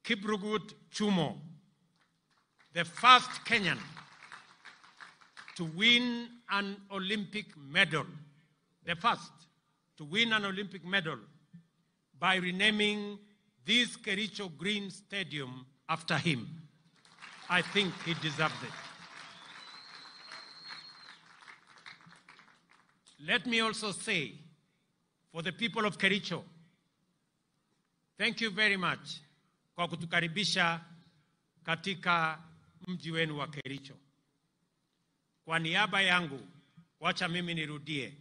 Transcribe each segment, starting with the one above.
Kiprugut Chumo, the first Kenyan to win an Olympic medal, the first to win an Olympic medal by renaming this Kericho Green Stadium after him. I think he deserves it. Let me also say, for the people of Kericho, thank you very much kwa kutukaribisha katika mji wenu wa Kericho. Kwa niaba yangu, wacha mimi nirudie,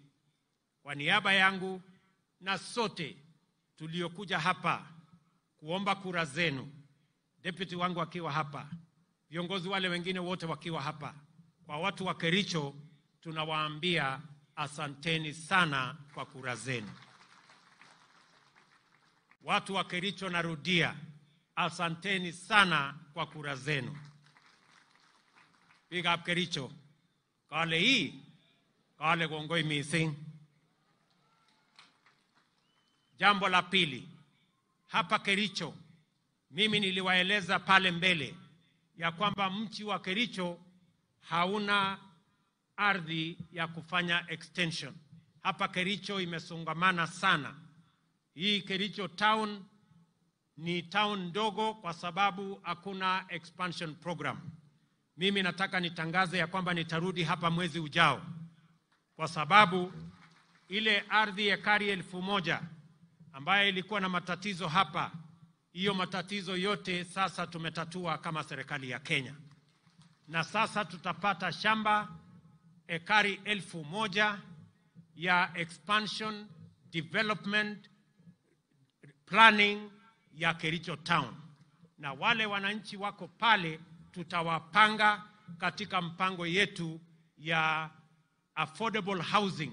kwa niaba yangu na sote tuliokuja hapa kuomba kura zenu, deputy wangu akiwa hapa, viongozi wale wengine wote wakiwa hapa, kwa watu wa Kericho tunawaambia asanteni sana kwa kura zenu. Watu wa Kericho, narudia, asanteni sana kwa kura zenu. Big up Kericho. Kale hii, kale kongoi mising. Jambo la pili, hapa Kericho, mimi niliwaeleza pale mbele ya kwamba mji wa Kericho hauna ardhi ya kufanya extension. Hapa Kericho imesongamana sana. Hii Kericho town ni town ndogo kwa sababu hakuna expansion program. Mimi nataka nitangaze ya kwamba nitarudi hapa mwezi ujao, kwa sababu ile ardhi ekari 1000 ambayo ilikuwa na matatizo hapa, hiyo matatizo yote sasa tumetatua kama serikali ya Kenya. Na sasa tutapata shamba ekari 1000 ya expansion development planning ya Kericho town. Na wale wananchi wako pale tutawapanga katika mpango yetu ya affordable housing